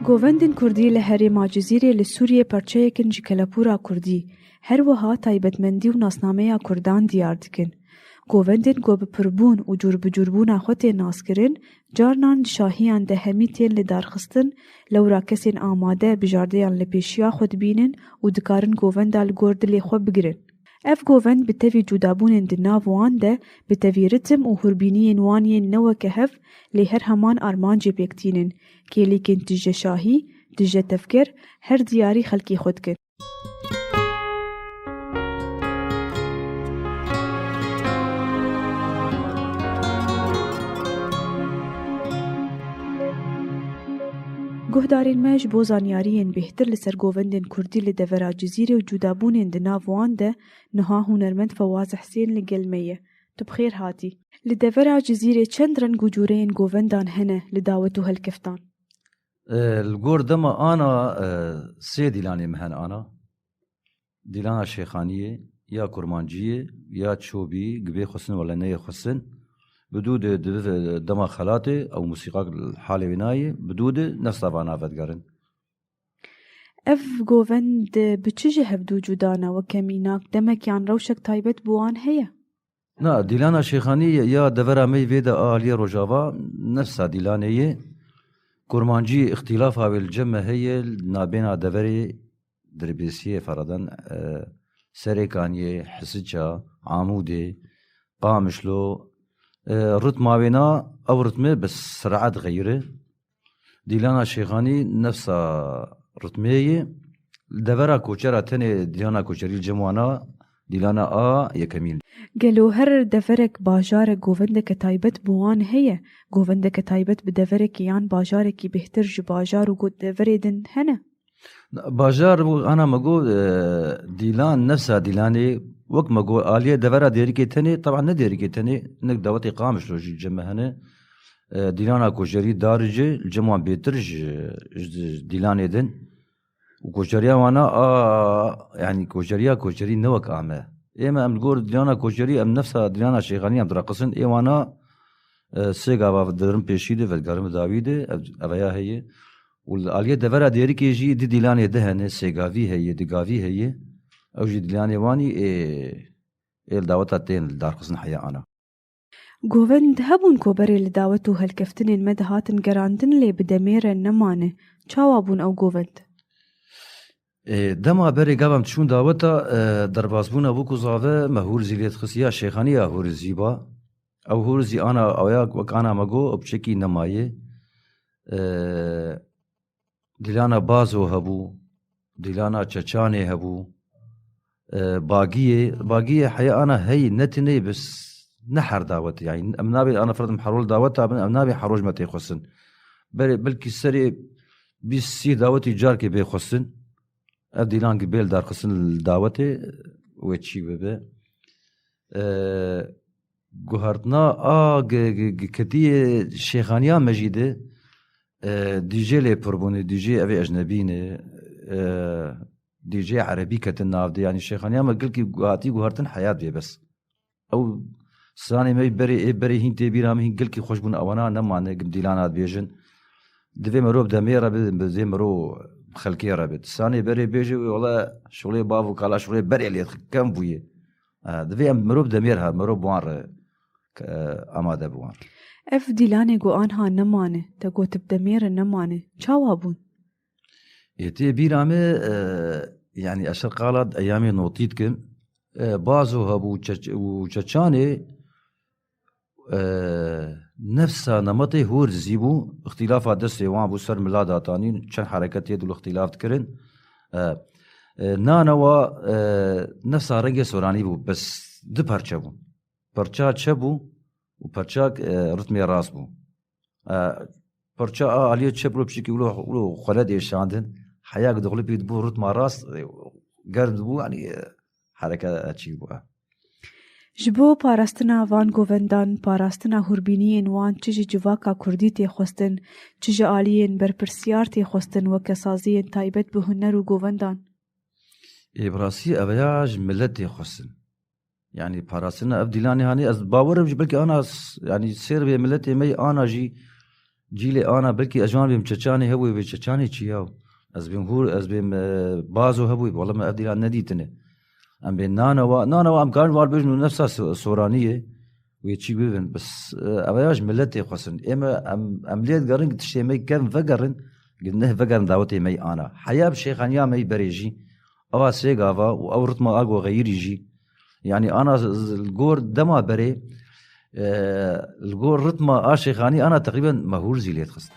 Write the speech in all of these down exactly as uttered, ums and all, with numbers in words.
Govendên Kurdî li herêma Cizîrê li Sûriyê parçeyek in ji kelepûra Kurdî, her wiha taybetmendî û nasnameya Kurdan diyar dikin. Govendên ku bi pirbûn û cûrbicûrbûna xwe tên naskirin, carnan di şahiyan de hemî tên lidarxistin, lewra kesên amade bijardeyan li pêşiya xwe dibînin û dikarin govenda li gor dilê xwe bigirin. Ev govend bi tevî cudabûnên di nav wan de, bi tevî ritim û hûrbîniyên wan yên ne weke hev, lê her heman armancê pêk tînin, kêlîkên tije şahî, tije tevger, her diyarî xelkê xwe dikin. Guhdarên me, ji bo zanyariyên bêhtir li ser govendên Kurdî li devera Cizîrê û cudabûnên di nav wan de, niha hunermend Fewaz Husên li gel me ye. Tu bi xêr hatî. Li devera Cizîrê çend reng û cûreyên govendan hene li dawet û helkeftan? E, li gor dema ana, e, sê dîlanê me hene ana. Dîlana Şêxaniyê, ya Kurmanciyê, ya Çobî, gibê xwestin wele neyê xwestin. Bi dû de, de, de dema xelatê ew musîqak halê wê nayê, bi dû de nefsa vana vedigerin. Ev govend bi çi ji hevdû cuda ne? Weke mînak, demek yan rewşek taybet bi wan heye? Na, dîlana Şêxanî ya devera me yê vê de a aliyê Rojava nefsa dîlanê yê. Kurmancî îxtîlafa wê li cem me heye, nabêna deverê Dirbêsiyê, Feradan, e, Serêkaniyê, Hisiça, Amûdê, Qamişlo, e, ritma wêna, ew ritme bi sirat xeyire. Dîlana Şêxanî nefsa ritmê yê. Li devera koçera tenê dîlana koçerî li cem wana, dîlana a yekemîn. Gelo her deverek, bajarek govendeke taybet bi wan heye? Govendeke taybet bi deverekî yan bajarekî bêhtir ji bajar û got deverê din hene? Bajar û ana me got, e, dîlan, nefsa dîlanê, wek me got, aliyê devera Dêrikê tenê, teban ne Dêrikê tenê, nek dawetê Qamişlo jî cem me hene. E, dîlana koçerî Daricê, li cem wan bêtir ji, ji dîlanê din. Û koçeriya wana, a, yanî koçeriya koçerî ne wek a me. Ê me em li gor dîlana koçerî, em nefsa dîlana Şêxanî em direqisin, ê wana, e, sê gava dirin pêşî de, vedigerin bi dawî de, ev, eveya heye. Û li aliyê devera Dêrikê jî di dîlanê di hene, sê gavî heye, di gavî heye. Ew jî dîlanê wanî ê, ê li daweta tên li darxistin heya ana. Govend hebûn ku berê li dawet û helkeftinên me dihatin gerandin, lê bi demê re nemane. Çawa bûn ew govend? Ê, dema berê gava em diçûn daweta, e, derbasbûna bûk û zave me hûrizî lê dixist ya Şêxanî ya hûrizî ba. Ew hûrizî ana, ew ya wek ana me got, ew piçekî nemaye. E, Dîlana Bazo hebû, dîlana Çeçanê hebû, e, Bagiyê, Bagiyê heya ana heyî ne tinê bis ne her dawet, yani em nabê ana ferdin herol daweta bin, em nabê heroj me tê xwestin. Berê belkî serê bîst sî dawetî carkê bê xwestin. Ev dîlan ki bê li darxistin li dawetê wê çî bibe. E, guhertina a gi-, gi-, gi-, ketiyê Şêxaniya me jî de, e, dîjê lê pir bûne, dîjê evê ecnebî ne, e, dîjê erebî ketin nav de. Yanî Şêxaniya me gilkî hatî guhertin heyat bê bes. Ew stranê me berê, ê berê hîn tê bîra min, hîn gilkî xweş bûn, ewana nemane, gim dîlana dibêjin. Divê mero bi demê re be, divê mero bi xelkê re be. Stranê berê bêje, wê wele şolê bav û kala şolê berê lê kem bûye. E, divê em mero bi demê re, mero bi wan re, e, amade bi wan. Ev dîlanê ku anha nemane, te got bi demê re nemane. Çawa bûn? Ê tê bîra me, e, yanî ez ser qala eyamê notî dikim. E, Bazo hebû, Çeç-, û Çeçanê, e, nefsa nemetê hûr zî bû, îxtîlafa destê wan bû, ser mila datanîn, çend hereketê dû îxtîlaf dikirin. E, e, nanewa, e, nefsa rengê soranî bû, bes du parçe bû. Parça çep bû û parça, e, ritmê rast bû. E, parça a aliyê çep wilo piçekî wilo, wilo xwele dêşandin. Heya ku dixulipî dibû ritma rast, e, germ dibû, yanî, e, hereke çî bû. Ji bo parastina van govendan, parastina hûrbîniyên wan çi ji civaka kurdî tê xwestin, çi ji aliyên berpirsiyar tê xwestin weke saziyên taybet bi huner û govendan? Ê, bi rastî ev ya ji milet tê xwestin. Yanî parastina ev dîlanê hanê, ez bawer im jî belkî ana s-, yanî sêr bê miletê me yê ana jî Cîlê ana belkî ez ji wan bêm Çeçanê hebûyê, bê Çeçanê çi yaw? Ez bêm hûr, ez bêm, e, bazo hebûyê, wele me ev dîlan nedîtine. Em bê nanewa, nanewa em karin war bêjin nefsa so-, soraniyê, wê çî bibin. Bes, e, ev ya ji miletê xwestin. Ê me, em, em lê digerin, tiştê me kevin vegerin, neh vegerin dawetê me ana. Heya bi şêxaniya me berê jî, ewa sê gava û ew ritma a go xeyirî jî. Yani ana z-, z-, li gor dema berê, e, li gor ritma a şêxanî ana teqrîben me hûr zî lê dixist.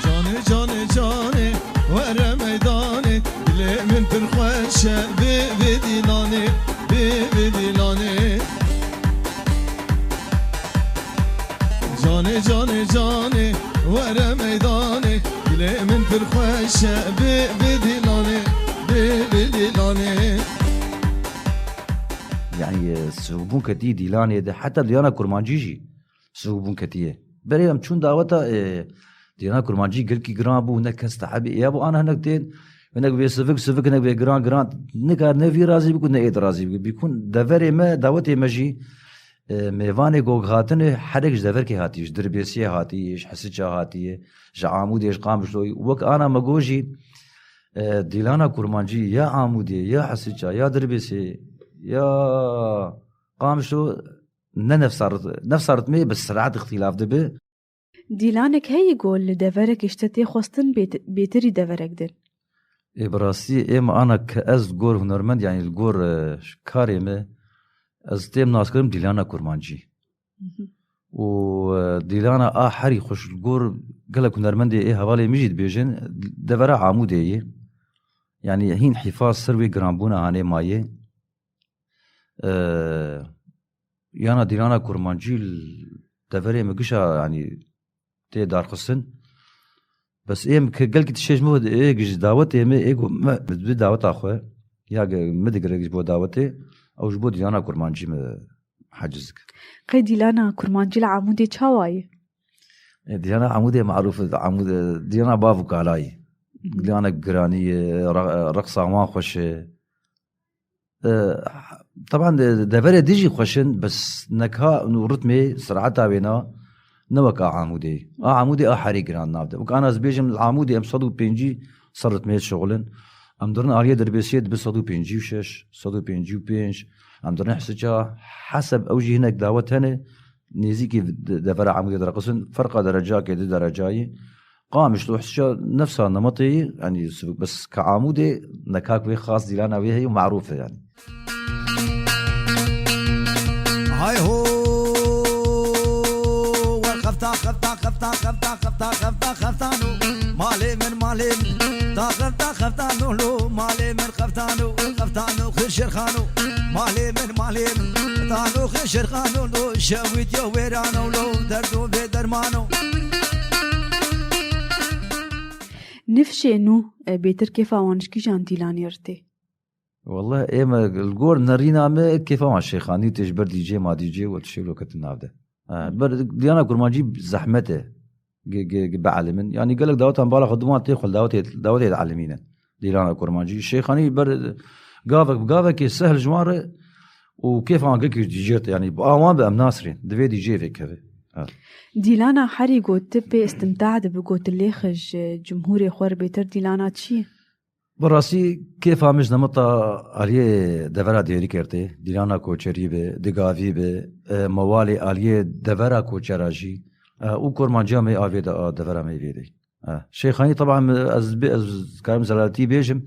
Canê, canê, canê, were meydanê, dilê min pir xweş e, bi, bi dîlanê, bi, bi dîlanê. Canê, canê, canê, were meydanê, dilê min pir xweş e, bi, bi dîlanê, bi, bi dîlanê. Yani, e, sivbûn ketî dîlanê de, heta dîlana kurmancî jî sivbûn ketiye. Berê em çûn daweta, e, dîlana kurmancî gelkî giran bû, ne kes tehebî. Ya bû ana hinek tên, hinek bê sivik, sivik, hinek bê giran, giran. Nikar ne vî razî bikû, ne êd razî bikû. Bîkûn deverê me, dawetê me jî, e, mêvanê gog hatine, herek ji deverkê hatiye, ji Dirbêsiyê hatiye, ji Hesiça hatiye, ji Amûdê, ji Qamişloyê. Wek ana me got jî, e, dîlana kurmancî ya Amûdê, ya Hesiça, ya Dirbêsê, ya Qamişlo ne nefsa rit-, nefsa ritmê bi sirat îxtîlaf dibe. Dîlanek heyî ku li deverek îşte tê xwestin bêt-, bêtirî deverek din. Ê bi rastî ê me ana ke ez gor hunermend, yani li gor, e, karê me, ez têm naskirim dîlana kurmancî. Mhm. Û, e, dîlana a herî xweş li gor gelek hunermendê ê hevalê min jî dibêjin, devera Amûdê ye. Yani hîn hîfaz ser wê giranbûna hanê maye. E, yana dîlana kurmancî li deverê me gişa, yani, tê darxistin. Bes êm ke gelkî tiştê ji min ê giş dawetê me ê ku me, me bi daweta xwe ya ge-, me digire ji bo dawetê, ew ji bo dîlana kurmancî me haciz dike. Qey dîlana kurmancî li Amûdê çawa ye? E, dîlana Amûdê marûf e, Amûd, e, dîlana bav û kala ye. Mhm. Dîlana giranî ye, re-, reqsa wan xweş e. E, teban de, deverê dijî xweş in, bes neka û ritmê, sirata wêna ne wek a Amûdê. A Amûdê a herî giran nav de. Wek ana ez bêjim, li Amûdê em sed û pêncî ser ritmê dişixulin. Em dirin aliyê Dirbêsiyê dibe sed û pêncî û şeş, sed û pêncî û pênc. Em dirin Hesiça, heseb ew jî hinek dawet hene, nêzîkî de-, devera Amûdê direqisin, ferqa derecakê di derecayî. Qamişlo, Hesiça nefsa nemetê ye, yani, bes ke Amûdê nekak wê xas dîlana wê heye û marûf e, yani. Hay ho, wer xefta, xefta, xefta, xefta, xefta, xeftano. Malê min, malê min, ta xefta, xeftano lo. Malê min xeftano, xeftano, xirşirxano. Malê min, malê min, tano, xirşirxano lo. Şewîtiyo wêrano lo, derdo bê dermano. Nifşê nû, e, bêtir kêfa wan ji kîjan dîlanê re tê? Walleh, ê me li gor nerîna me kêfa wan şêxanî tê ji ber D J ma D J û tiştê wilo ketin nav de. Ha, ber diyana kurmancî zehmet e. Ge-, ge-, ge bielimin. Yanî gelek dawetan bala xwe diwan tê xwe dawetê, dawetê dielimînin. Dîlana kurmancî. Şêxanî ber gavek bi gavekê sehil ji wan re û kêfa wan gelkî D J te. Yanî bi awan bi em nasirên. Divê D J vê keve. Ha. Dîlana herî got tu pê istimta dibi got tu lêxe ji cumhûrê xwe re bêtir dîlana çi ye? Bi rastî kêfa min ji nemeta aliyê devera Dêrîker tê, dîlana koçerî be, digavî be, e, mewalê aliyê devera koçera jî, e, û kurmanciya me avê de, a, devera me vê de. E, Şêxanî, teban, ez bê-, ez karim zelaletî bêjim,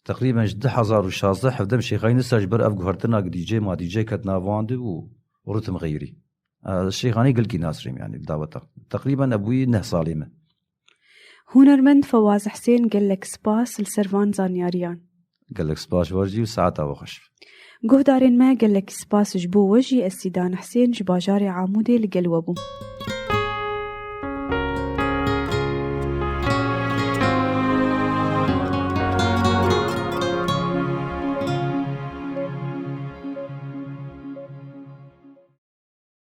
teqrîben ji du hezar û şazdeh hevdem Şêxanî nisa ji ber ev guhertina D J ma D J ket nav wan de û ritim xeyrî. E, Şêxanî gelkî nasirîm, yanî, daweta. Teqrîben ebûyî neh salê me. Hunermend Fewaz Husên, gelek spas li ser van zanyariyan. Gelek spas we jî û saeta we xweş. Guhdarên me, gelek spas ji bo we jî. Ez Sîdan Husên ji bajarê Amûdê li gel we bûm.